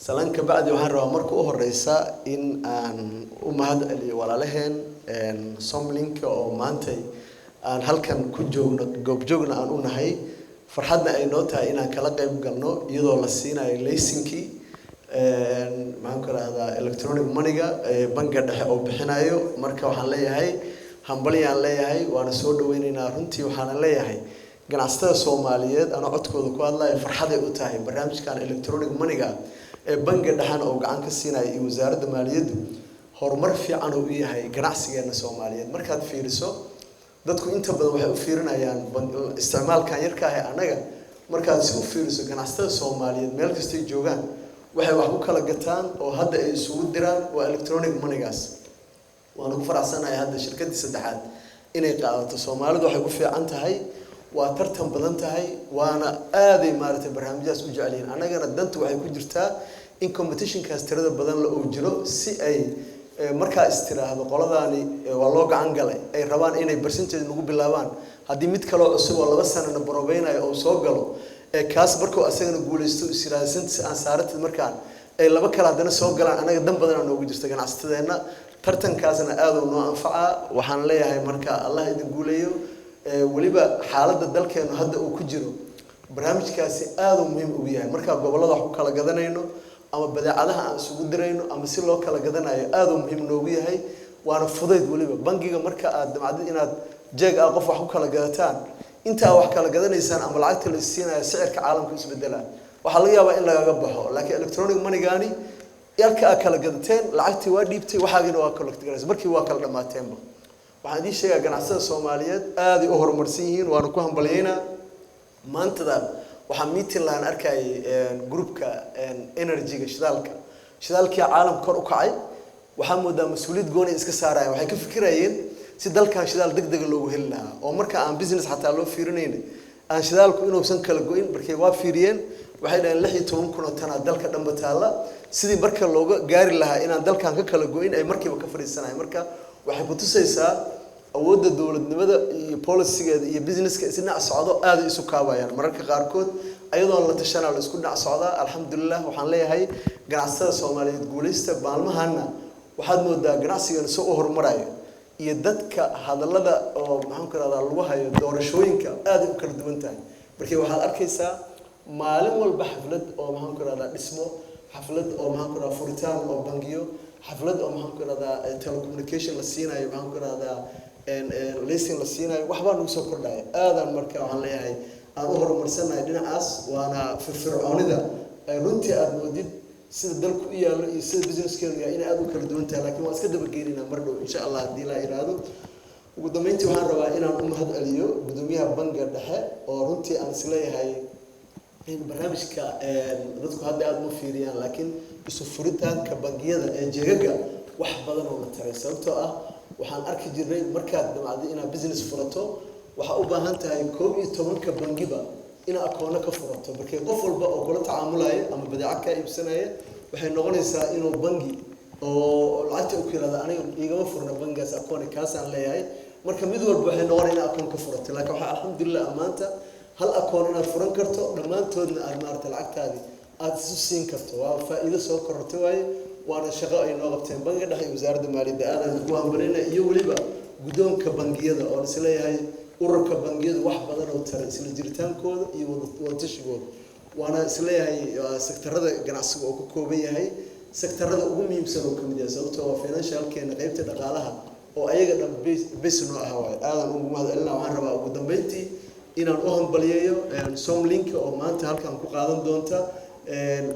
Salaan ka bacdi, waxaan rabaa marka u horeysa in aan u mahad celiyo walaalaheen Somlinka oo maantay aan halkan ku joogno, goobjoogna aan u nahay, farxadna ay noo tahay inaan kala qayb galno iyadoo la siinayo laysinkii, maxaan ku rahdaa, electronic moneyga bangiga dhexe oo bixinayo. Marka waxaan leeyahay hambalyaan leeyahay, waana soo dhaweyneynaa runtii. Waxaana leeyahay ganacsatada Soomaaliyeed, anoo codkooda ku hadlayo, farxaday u tahay barnaamijkan electronic moneyga ee bangiga dhexena oo gacan ka siinaya iyo Wasaaradda Maaliyaddu. Horumar fiican oo u yahay ganacsigeena Soomaaliyeed. Markaad fiiriso, dadku inta badan waxay u fiirinayaan isticmaalkan yarka ah ee annaga. Markaad si u fiiriso, ganacsatada Soomaaliyeed meel kastay joogaan waxay wax ku kala gataan oo hadda ay isugu diraan waa electronic moneygaas. Waana ku faraxsanahay hadda shirkaddii saddexaad inay qaadato. Soomaalidu waxay ku fiican tahay waa tartan badan tahay, waana aaday maaragtay barnaamijyahaas u jecel yihiin. Annagana danta waxay ku jirtaa in competitionkaas tirada badan la uu jiro, si ay markaa istiraahdo qoladaani waa loo gacan galay, ay rabaan inay percentage nagu bilaabaan. Haddii mid kaloo cusub oo 2 sanana barobeynayo oo soo galo, ee kaas markuu asagana guuleysto is yiraahdo sentis aan saaratid, markaan ay laba kale haddana soo galaan, annaga dan badanaa noogu jirta ganacsatadeenna. Tartankaasna aad uu noo anfacaa. Waxaan leeyahay marka Allah idin guuleeyo. Weliba xaaladda dalkeenu hadda uu ku jiro barnaamijkaasi aad uu muhiim ugu yahay. Markaa gobollada wax ku kala gadanayno ama badeecadaha aan isugu dirayno ama si loo kala gadanayo, aad uu muhiim noogu yahay, waana fudayd. Weliba bangiga marka aad damcdid inaad jeeg ah qof wax ku kala gadataan, inta aad wax kala gadanaysaan ama lacagta la isiinayo, sicirka caalamka isbedelaa, waxaa laga yaabaa in lagaga baxo. Laakiin electronic moneygaani, yarka aad kala gadateen, lacagtii waa dhiibtay, waxaagina waa collect garaysa, markii waa kala dhammaateenba. Waxaan idiin sheegaa ganacsatada Soomaaliyeed aaday u horumarsan yihiin, waana ku hambalyeynaa. Maantadan waxaa meeting lahaan arkayay groupka energy-ga, shidaalka. Shidaalkii caalamka kor u kacay, waxaa moodaa mas-uuliyad gooni iska saarayaan. Waxay ka fikirayeen si dalkan shidaal deg dega loogu heli lahaa, oo marka aan business xataa loo fiirinayn, aan shidaalku inuusan kala go'in. Markay waa fiiriyeen, waxay dhaheen 16,000 oo tanaa dalka dhanba taalla. Sidii marka looga gaari lahaa inaan dalkan ka kala go'in, ay markiiba ka fadhiisanayan. Marka waxay kutusaysaa awoodda dowladnimada iyo policygeeda iyo businesska isdhinac socdo, aaday isu kaabayaan. Mararka qaarkood ayadoon la tashanaa la isku dhinac socdaa. Alxamdulilah, waxaan leeyahay ganacsatada Soomaaliyeed guuleysta. Maalmahana waxaad moodaa ganacsigana soo u horumarayo iyo dadka hadallada oo, maxaan ku rahdaa, lagu hayo doorashooyinka aaday u kala duwan tahay. Marka waxaad arkaysaa maalin walba xaflad oo, maxaan ku rahdaa, dhismo, xaflad oo, maxaan ku rahdaa, furitaan oo bangiyo, xaflad oo, maxaan ku rahdaa, telecommunication la siinayo, maxaan ku rahdaa, licence la siinayo. Waxbaa nagu soo kordhaya aadaan. Marka waxaan leeyahay aan u horumarsanahay dhinacaas, waana firfircoonida runtii aada moodid sida dalku u yaallo iyo sida businesskeenu yahay inay aada u kala duwan tahay. Laakiin waan iska dabageynayna mar dhow, insha Allah, haddii la yidhaahdo. Ugu dambeyntii, waxaan rabaa inaan u mahad celiyo guddoomiyaha bangiga dhexe, oo runtii aan isleeyahay in barnaamijka dadku hadda aada uma fiiriyaan, laakiin isu furitaanka bangiyada ee jeegaga wax badan oo la taray. Sababtoo ah waxaan arki jirnay markaad damacday inaad business furato, waxaa u baahan tahay 11-ka bangiba inaad akoono ka furato. Markii qof walba oo kula tacaamulaya ama badeecad kaa iibsanaya, waxay noqonaysaa inuu bangi oo lacagta u ku yiraahdo, "Aniga igama furna bangigaas akooni, kaasaan leeyahay." Marka mid walba waxay noqonaya inaad akoon ka furato. Laakiin waxaa alxamdulilah maanta hal akoon inaad furan karto, dhammaantoodna aad maarata lacagtaadii aada isu siin karto. Waa faa'iido soo korortay waaye, waana shaqo ay noo qabteen bangiga dhexe iyo Wasaaradda Maaliyadda. Aadaan ugu hambalinaya, iyo weliba guddoonka bangiyada oo isleeyahay ururka bangiyadu wax badan oo taray isla jiritaankooda iyo wadatashigooda. Waana isleeyahay sektarada ganacsiga oo ka kooban yahay, sektarada ugu muhiimsan oo kamid yahay, sababtoo waa financialkeena, qeybta dhaqaalaha oo ayaga dhan base noo ah waaye. Aadan ugu mahad celina. Waxaan rabaa ugu dambeyntii inaan u hambaliyeeyo Somlink oo maanta halkan ku qaadan doonta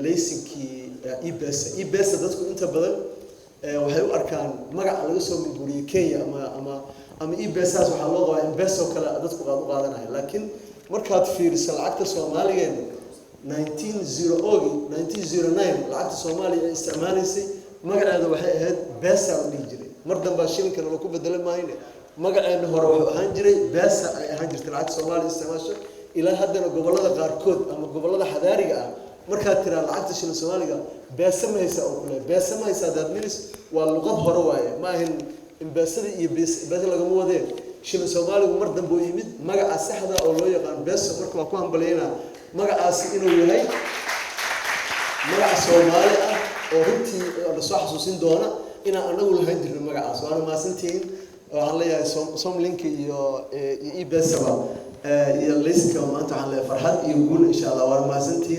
laysinkii E-Pesa. E-Pesa dadku inta badan waxay u arkaan magaca laga soo minguuriyey Kenya ama E-Pesaas waxaa loo qabaa M-Pesa oo kale dadku qaad u qaadanaya. Laakiin markaad fiiriso lacagta Soomaaligeena 19 0 ogi 1909 lacagta Soomaaliya ay isticmaalaysay, magaceeda waxay ahayd besa la dhihi jiray. Mar dambaa shilinka nala ku bedela maayne, magaceena hore wuxuu ahaan jiray besa ay ahaan jirtay lacagta Soomaaliya isticmaasho. Ilaa haddana gobollada qaarkood ama gobollada xadaariga ah, markaad tiraa lacagta shilin Soomaaliga beesa ma haysaa oo kule, beesa ma haysaa, that means waa luqad hore waaye. Ma ahin M-Pesada iyo beesa lagama wadeen. Shilin Soomaaligu mar dambe u yimid magaca saxda oo loo yaqaan beso. Marka waa ku hambalyeynaa magacaasi inuu yahay. Magac Soomaali ah oo runtii na soo xasuusin doona inaan anagu lahayn jirno magacaas. Waana mahadsantihiin. Waxaan leeyahay Somlink iyo eBesaba iyo liska maanta, waxaan leeyahay farxad iyo guul, insha Allah. Waana mahadsantihiin.